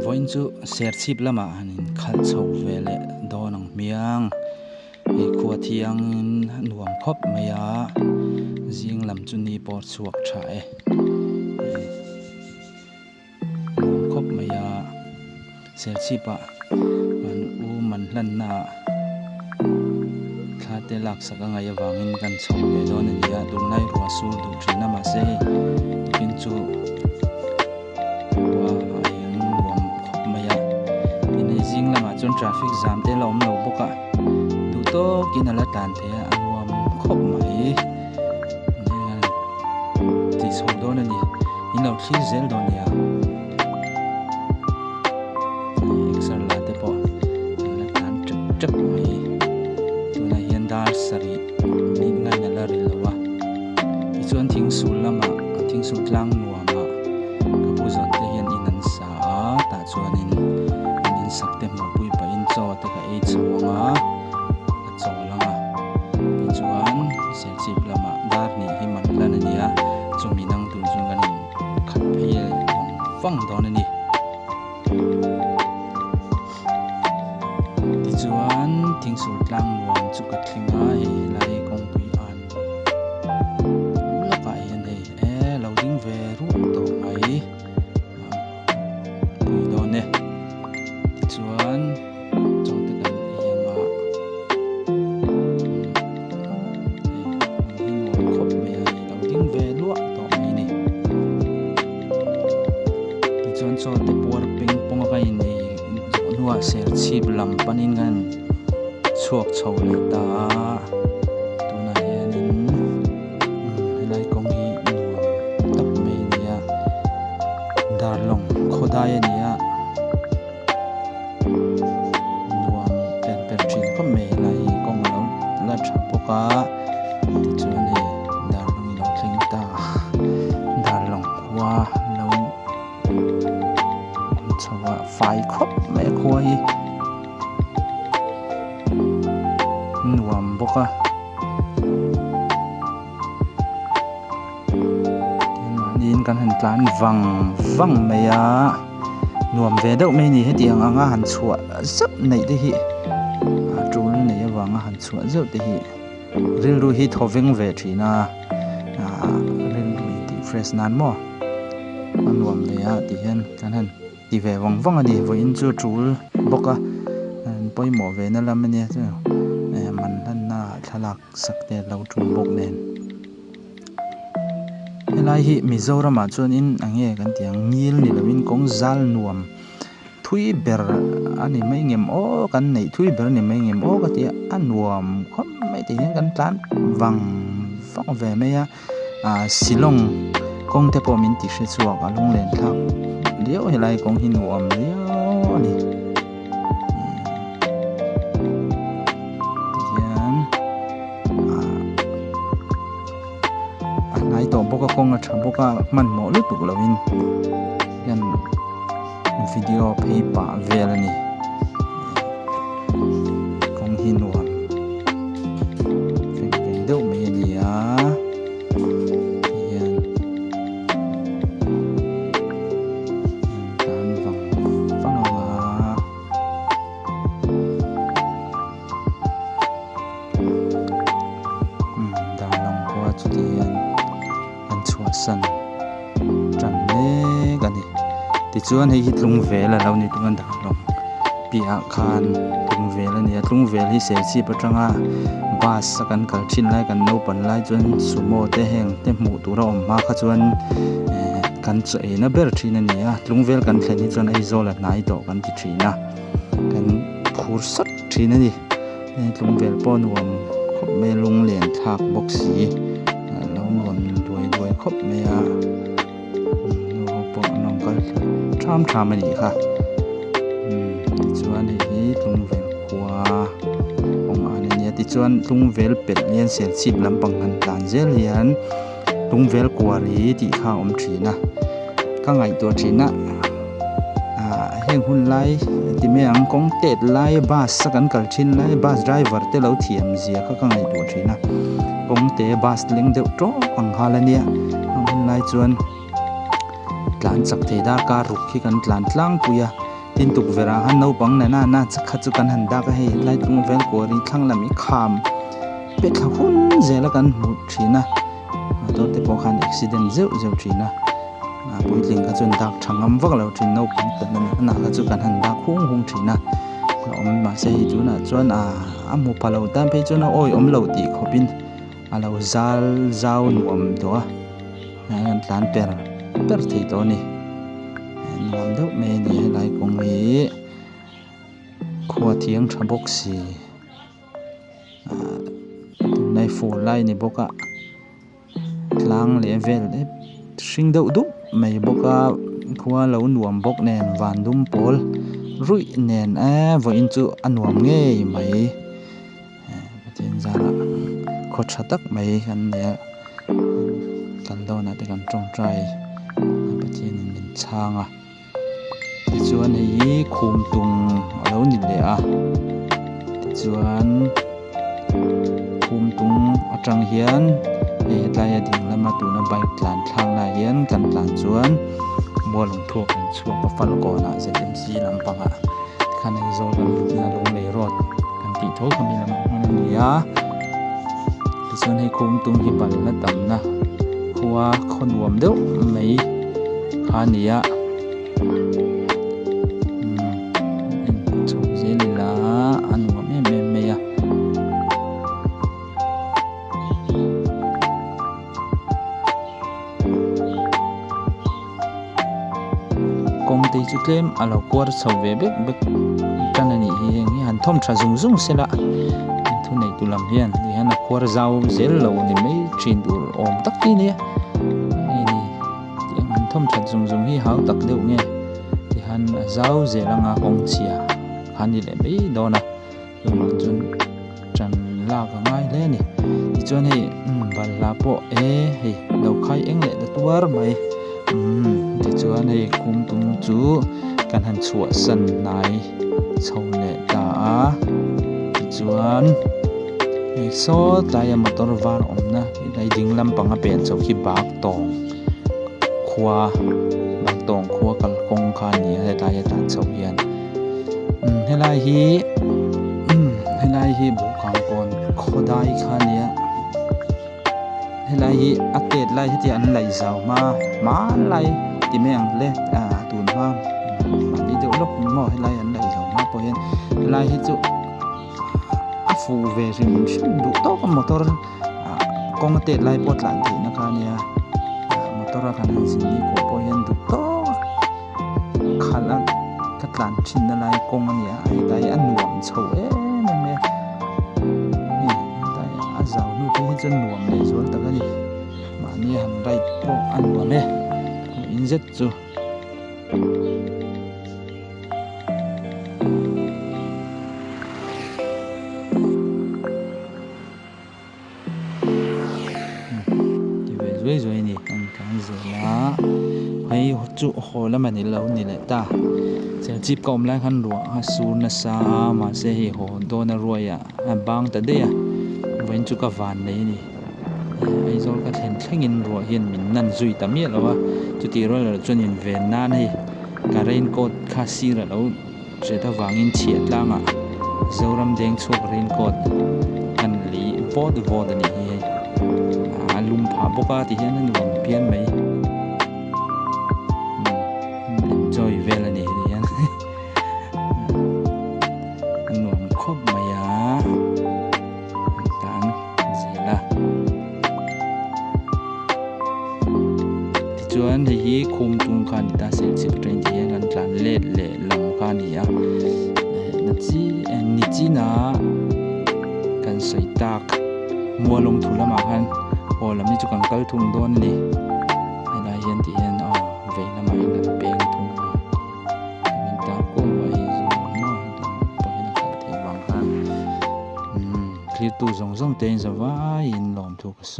Vawiin chu Serchhip lamah han inkhalh chho ve leh dawn ang hmiang. Hei khua thiangin a nuam khawp mai a, zing lam chu ni pawh a chhuak tha e. Nuam khawp mai a, Serchhip ah an u man hlanna ah thla te laksak a ngaih avangin kan chho ve dawn a ni a, tunlai ruah sur duh thin a mahse hei tukin chu khua a eng nuam khawp mai a, tin hei zing lamah chuan traffic jam te la awm lo bawk a, duh tawkin a la tlan thei a, a nuam khawp mai. Tih chho dawn a ni. In lo thlir zel dawn nia. Exer la te pawh an la tlan tep tep mai. Tunah hian dar sarih minute ngain a la ri lo a. Tichuan thingsul lamah thingsul tlang nuamah ka pu zawn te hian in an sa a tah chuanin an insak te hmuhpui pahin chaw te ka ei chho ang a. Chawl ang a, tichuan Serchhip lamah dar hnih hi man hlan a ni a, chumi nang tur chuan kan in khat phei vang vang dawn a ni. Tichuan Thingsur tlang nuam chu ka thleng a, hei helai kawngpui an lawkah hian hei e lo ding ve ruak tawh mai a pui dawn e. Tichuan. Chaw te kan ei ang a hei hmun hi nuam khawp mai a hei lo ding ve luah tawh mai a ni tichuan chaw te puar peng pawng a ka inei zawh hnuah serchhip lam panin kan chhuak chho leh ta a tunah hianin helai kawng hi nuam tak mai a ni a darlawng khawdai a ni a. Nuam per per thin khawp mai helai hi kawng a lo la tha bawk a tichuan hei darlawng ilo thleng ta darlawng khua lo awm chho a fai khawp mai a khua hi nuam bawk a. Mahniin kan han tlan vang vang mai a nuam ve deuh mai a ni hetiang anga han chhuah zeuh neih te hi a tul neih avanga han chhuah zeuh te hi rilru hi thaw veng ve thin a ah rilru intih fresh nan maw a nuam ve a ti hian kan han ti ve vang vang a ni vawiin chu a tul bawk a pawimawh ve na lam a nia chu man hlanna ah thlalak. Sak te lo tul bawk nen helai hi Mizoramah chuanin eng nge kan tih ang ngil ni lovin kawng zal nuam thui ber a ni mai ngem aw kan neih thui ber a ni mai ngem aw ka ti a a nuam khawp mai tih hian kan tlan vang vang ve mai a ah Shillong kawng te pawh min ti hre chhuak a lunglen thlak riau helai kawng hi nuam riau a ni. Tihian ah a hnai tawh bawk a kawng a tha bawk a hmanhmawh lutuk lovin hian video phei pah vel a ni kawng hi nuam feng feng deuh mai a ni a tihian. Tan vang vang ang a. Umm darlawng khua chuti hian an chhuahsan tan mek a ni. Tichuan hei hi tlungvel a lo ni tung a darlawng piahah khan tlungvel a ni a tlungvel hi serchhip atanga bus a kan kal thin lai kan naupan lai chuan sumo te heng te hmuh tur a awm hma kha chuan eh kan chaw eina ber thin a ni a tlungvel kan thlen hi chuan Aizawl a hnai tawh kan ti thin a kan phur sawt thin a ni hei tlungvel pawh nuam khawp mai a lunglen thlak bawk si a lo nuam duai duai khawp mai a nu ho pawh an rawn kal tham tham a nih kha umm tichuan hei hi tlungvel khua awm an a nia tichuan tlungvel pelh hian serchhip lampang han tlan zel hian. Tlungvel kuari tih kha a awm thin a ka ngaihtuah thin a ah heng hun lai ti mai ang kawng tet lai bus a kan kal thin lai bus driver te lo thiam zia kha ka ngaihtuah thin a kawng te bus leng deuh tawp ang nghal a nia a hun lai chuan tlan chak thei darkar ruk hi kan tlan tlangpui a. Tin tukverh ah khan naupang nena na kha chu kan han dak a hei helai tlungvel kuari thlang lam hi kham pe thla hun zel a kan hmuh thin a motor te pawh khan accident zeuh zeuh thin a ah puitling kha chuan dak tha ngam vak lo thin naupang ta na na kha chu kan han dak hung hung thin a a awm mahse hei tunah chuan ah a hmu pha lo tan phei chuan a awihawm loh tih khawp in a lo zal zau nuam tawh a hnai an tlan per per thei tawh a ni nuam deuh mai a ni helai kawng hi khua thiang tha bawk si ah tunlai fur lai a ni bawk a tlang leh vel hring deuh dup mai bawk a khua lo nuam bawk nen van dum pawl ruih nen eee vawiin chu a nuam ngei mai. Pathian zarah khaw tha tak mai kan nei a kal dawnah te kan tawngtai a Pathianin min chhang a tichuan hei hi khum tum a lo ni leh a tichuan khum tum atang hian hei hetlai a ding lama tuna bike tlan thlak lai hian kan tlan chuan mual lung thuak kan chhuak a falkawnah zmc lampangah tikhan Aizawl kan luhna Lunglei road kan tih tho kha mi lamah hman a ni a tichuan hei khum tum hi balhla tamna khua khaw nuam deuh mai kha a ni a umm en chho zel ila a nuam em em mai a. Kawng te chu tlem a lo kuar chho ve bek bek tan a nih hi heng hi han thawm tha zung zung sela thu nei tu lam hian ti hian a khuar zau zel lo ni mai thin tur awm tak hi nia hei ni tiang han thawm that zung zung hi hau tak deuh nge ti hian a zau zel anga kawng chhia kha ni leh mai dawn a. Chuvang chuan ṭan lak a ngai hle a ni tichuan hei balhla pawh e hei lo khai eng leh ta tuar mai umm tichuan hei kum tum chu kan han chhuahsan hnai chho leh ta a tichuan hei saw tlaia motor var awmna helai ding lampang a pen chho khi bak tawng khua bak tawng khua kalkawng kha a ni a helaia tlan chho hian. Umm helai hi umm helai hi buhkangkawn khawdai kha a nia helai hi a tet lai heti an laih zau hma hmanlai ti mai ang le ah tun hma mahni deuh lawk maw helai an laih zau hma pawh hian helai hi chu a fuh ve hrim hrim duh tawk a motor ah kawng a tet lai pawh tlan theihna kha a nia motor a kan han zin ni kawh pawh hian duh tawk a. Khalh a ka tlan thin na lai kawng a ni a hetlai hi a nuam chho em em mai a hei hetlai a zau hnu phei hi chuan nuam leh zual tak a ni mahni a han ride pawh a nuam e in zet chu. Ti ve zuai zuai a ni an tlan zel a hei chu haw lam a ni lo ni leh ta serchhip ka awm lai khan ruah a sur nasa a mahse hei haw dawn a ruai ah a bang ta daih a vawiin chu ka van nei a ni Aizawl ka thlen thlengin ruah hian min nan zui ta miah lo a chutih rual erawh chuan inven nan hei ka raincoat kha sir a lo. Hriat avangin chhiah tlangah Zoram deng chhuak raincoat an lei vawt vawt a nih hi hei a lum phah bawk a ti hian a nuam pian mai umm enjoy vel a ni ti hian a nuam khawp mai a an tan zel a tichuan hei hi khum tum kha a ni ta serchhip train tih hian kan tlan let leh lam kha a ni a ni china kan sawi tak mualawng thu lamah khan aw lam hi chu kan kal thung dawn a ni helai hian tih hian aw vei lamah hian kan peng thung a min tar kuau a hei zawng maw pawh hian a kal theih vang khan umm thlir tu zawng zawng te in zavaiin lawmthu ka sawi.